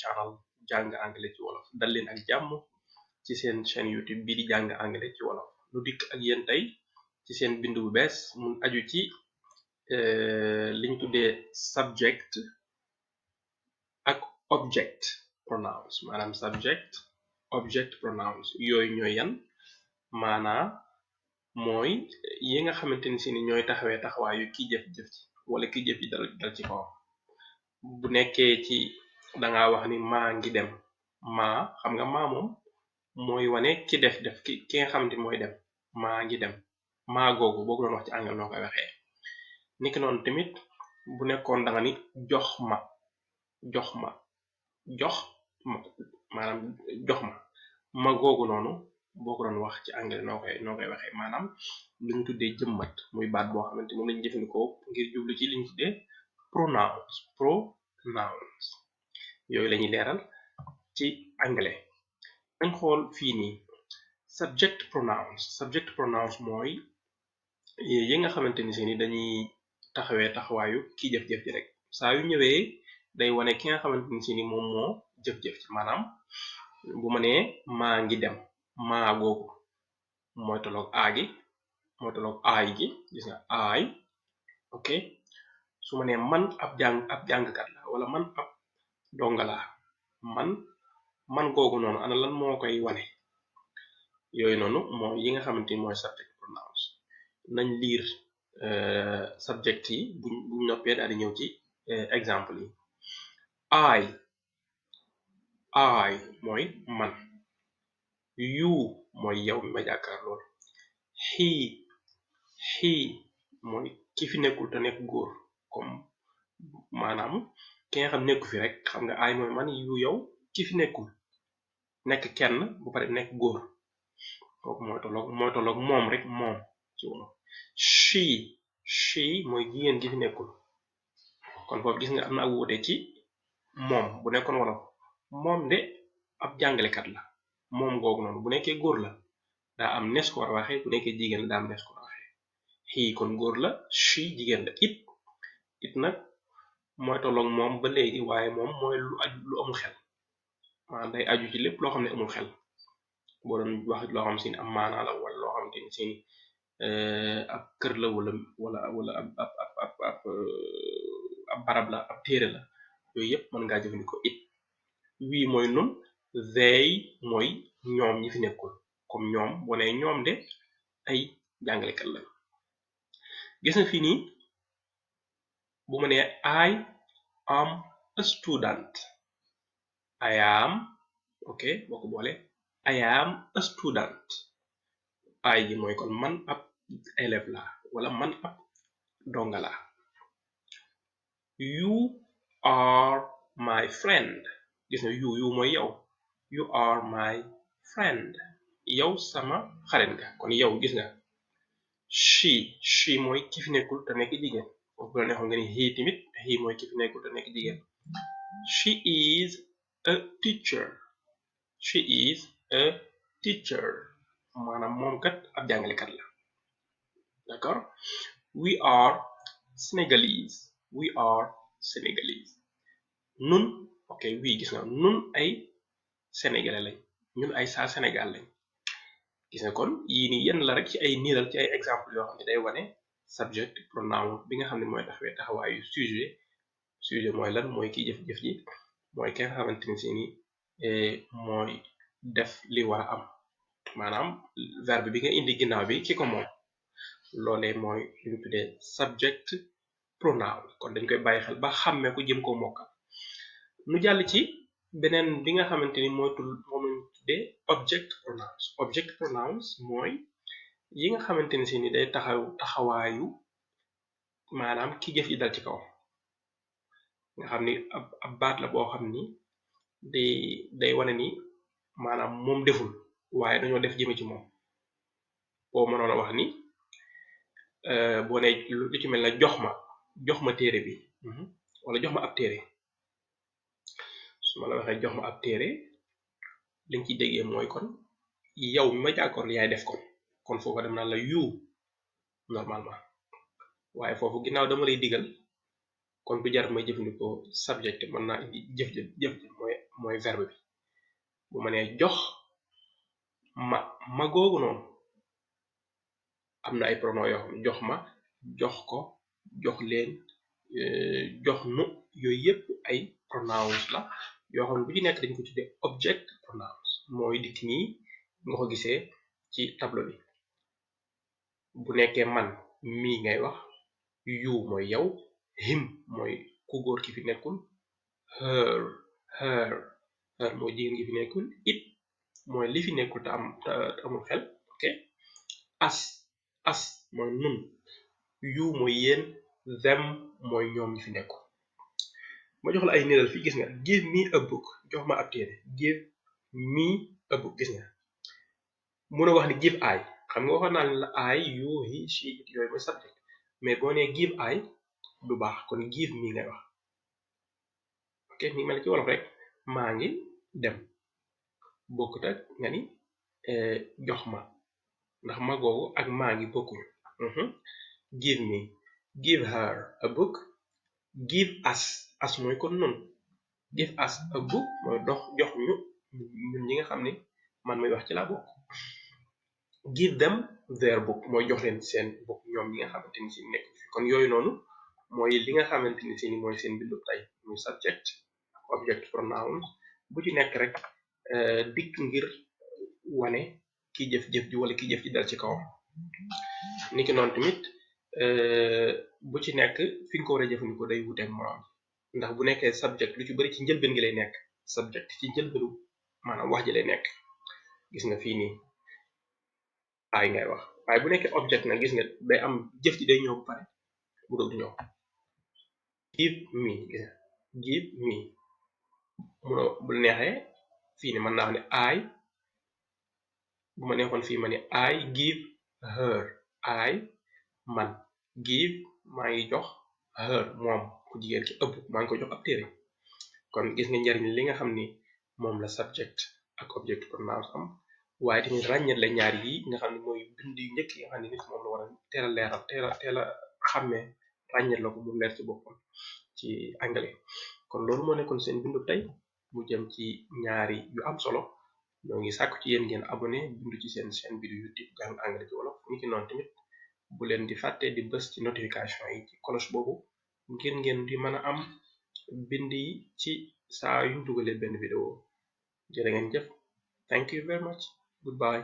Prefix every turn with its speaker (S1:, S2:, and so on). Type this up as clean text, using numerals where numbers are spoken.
S1: channel jàng anglais ci wolof. dal leen ak jàmm ci seen chaîne YouTube bi di jàng anglais ci wolof. lu dikk ak yéen tey ci seen bind bu bees mun aju ci liñ tuddee subject ak object pronouns. maanaam subject object pronouns yooyu ñooy yan maanaa mooy yi nga xamante ni si ni ñooy taxawee taxawaayu ki jëf-jëf ci wala ki jëf ji dal ci kawam. bu nekkee ci danga wax ni maa ngi dem, maa xam nga maa moom mooy wane ki def ki nga xamante ni mooy dem. maa ngi dem, maa googu boo ko doon wax ci anglais noo koy waxee. niki noonu tamit bu nekkoon danga ni jox ma maanaam jox ma googu noonu boo ko doon wax ci anglais noo koy waxee. maanaam luñ tuddee jëmmat muy baat boo xamante moom lañu jëfandikoo ngir jublu ci liñ tuddee pronouns yooyu lañuy leeral ci anglais. dañ xool fii nii subject pronouns mooy yi nga xamante ni seeni dañuy taxawee taxawaayu ki jëf-jëf ji rek saa yu ñëwee day wane ki nga xamante ni seeni moom moo jëf-jëf ci. maanaam bu ma nee maa ngi dem, maa googu mooy tolloog aagi mooy tolloog aay gi, gis nga aay. ok su ma nee man ab jàngkat la wala man ab donga la, man googu noonu ana lan moo koy wane. yooyu noonu mooy yi nga xamante ni mooy subject pronouns. nañ liir subject yi buñ noppee daal di ñëw ci exemple yi. I mooy man, you mooy yow mi ma jàkkaar lool, he mooy ki fi nekkul te nekk góor, comme maanaam ki nga xam nekku fi rek xam nga I mooy man, you yow, ki fi nekkul nekk kenn bu pare nekk góor kooku mooy tolloog moom rek, moom ci wolof. she mooy jigéen gi fi nekkul, kon foofu gis nga am na ak wuute ci moom. bu nekkoon wolof moom de ab jàngalekat la, moom googu noonu bu nekkee góor la daa am nes ko war a waxee, bu nekkee jigéen la daa am nes ko war a waxee. he kon góor la, she jigéen la. it nag mooy tolloog moom ba léegi waaye moom mooy lu amul xel, maanaam day aju ci lépp loo xam ne amul xel. boo doon wax loo xam si ne am maanaa la wala loo xamante ni seeni ab kër la wala ab barab la, ab téere la, yooyu yëpp mën ngaa jëfandikoo it. we mooy nun, they mooy ñoom ñi fi nekkul, comme ñoom boo nee ñoom de ay jàngalekat la. gis nga fii nii bu ma nee I am a student, I am ok boo ko boole I am a student. ay ji mooy kon man ab élève la wala man ab donga la. you are my friend, gis nga you mooy yow, you are my friend, yow sama xarit nga, kon yow gis nga. she mooy ki fi nekkul te nekk jigéen, foofu la neexoon nga ni he tamit, he mooy ki fi nekkul te nekk jigéen. she is a teacher, maanaam moom kat ab jàngalekat la. d'accord. we are Senegalese, nun ok oui gis nga nun ay sénégalais lañ, ñun ay saa Sénégal lañ. gis nga kon yii nii yenn la rek ci ay niiral ci ay exemple yoo xam ne day wane subject pronoun bi nga xam ne mooy taxawaayu sujet mooy lan, mooy kiy jëf-jëf ji, mooy ki nga xamante ni si ni mooy def li war a am, maanaam verbe bi nga indi ginnaaw bi ki ko moom. loolee mooy li ñu tuddee subject pronoun. kon dañ koy bàyyi xel ba xàmmee ko jëm koo mokkal. nu jàll ci beneen bi nga xamante ni moom lañu tuddee object pronouns mooy yi nga xamante ni si ni day taxawaayu maanaam ki jëf ji dal ci kaw, nga xam ni ab baat la boo xam ni day wane ni maanaam moom deful waaye dañoo def jëme ci moom. boo mënoon a wax ni boo ne lu ci mel na jox ma téere bi, wala jox ma ab téere. su ma la waxee jox ma ab téere liñ ci déggee mooy kon yow mi ma jàkkoor yaay def kon foofu dem naan la you normalement, waaye foofu ginnaaw dama lay digal kon du jar may jëfandikoo subject, mën naa indi jëf mooy mooy verbe bi bu ma nee jox ma googu noonu am na ay pronouns yoo xam ne jox ma jox ko jox leen jox nu yooyu yëpp ay pronouns la yoo xam ne bu ci nekk dañ ko tuddee object pronouns mooy dikk nii nga ko gisee ci tableau bi bu nekkee man mi ngay wax you mooy yow him mooy ku góor ki fi nekkul her mooy jigéen gi fi nekkul it mooy li fi nekkul te amul xel ok as mooy nun you mooy yéen them mooy ñoom ñi fi nekkul ma jox la ay niral fii gis nga give me a book jox ma ab téere give me a book gis nga mun a wax ni give I xam nga waxoon naa ne la I you he she it yooyu mooy subject mais boo nee give I du baax kon give me ngay wax ok ni mel ci wolof rek maa ngi dem bokkut ak nga ni jox ma ndax ma googu ak maa ngi bokkuñu give me give her a book give us mooy kon noonu give us a book mooy jox ñu ñun ñi nga xam ne man may wax ci laa bokk give them their book mooy jox leen seen book ñoom ñi nga xamante ni si nekk kon yooyu noonu mooy li nga xamante ni si ni mooy seen bindu tey muy subject object pronouns bu ci nekk rek dikk ngir wane ki jëf-jëf ji wala ki jëf ji dal ci kawam niki noonu tamit bu ci nekk fi nga ko war a jëfandikoo day wuteeg moroom ndax bu nekkee subject lu ci bari ci njëlbeen gi lay nekk subject ci njëlbeenu maanaam wax ji lay nekk gis nga fii nii ay ngay wax waaye bu nekkee object nag gis nga day am jëf ji day ñëw ba pare bu doog di ñëw give me gis nga give me muno bu neexee fii ni mën naa wax ne I bu ma neexoon fii ma ne I give her I man give maa ngi jox her moom ku jigéen ki ëpp maa ngi ko jox ab téere kon gis nga njariñ li nga xam ni moom la subject ak object pronouns am waaye tamit ràññet la ñaar yi nga xam ne mooy bind yu njëkk yi nga xam ne nit moom la war a teel a leeral teel a xàmmee ràññet la ko mu leer ci boppam ci anglais kon loolu moo nekkoon seen bindu tey mu jëm ci ñaari yu am solo ñoo ngi sàkku ci yéen ngeen abonné bindu ci seen chaîne bi di YouTube jàng anglais ci wolof niki noonu tamit bu leen di fàtte di bës ci notification yi ci cloche boobu ngir ngeen di mën a am bind yi ci saa yuñ dugalee benn vidéo jërë ngeen jëf thank you very much goodbye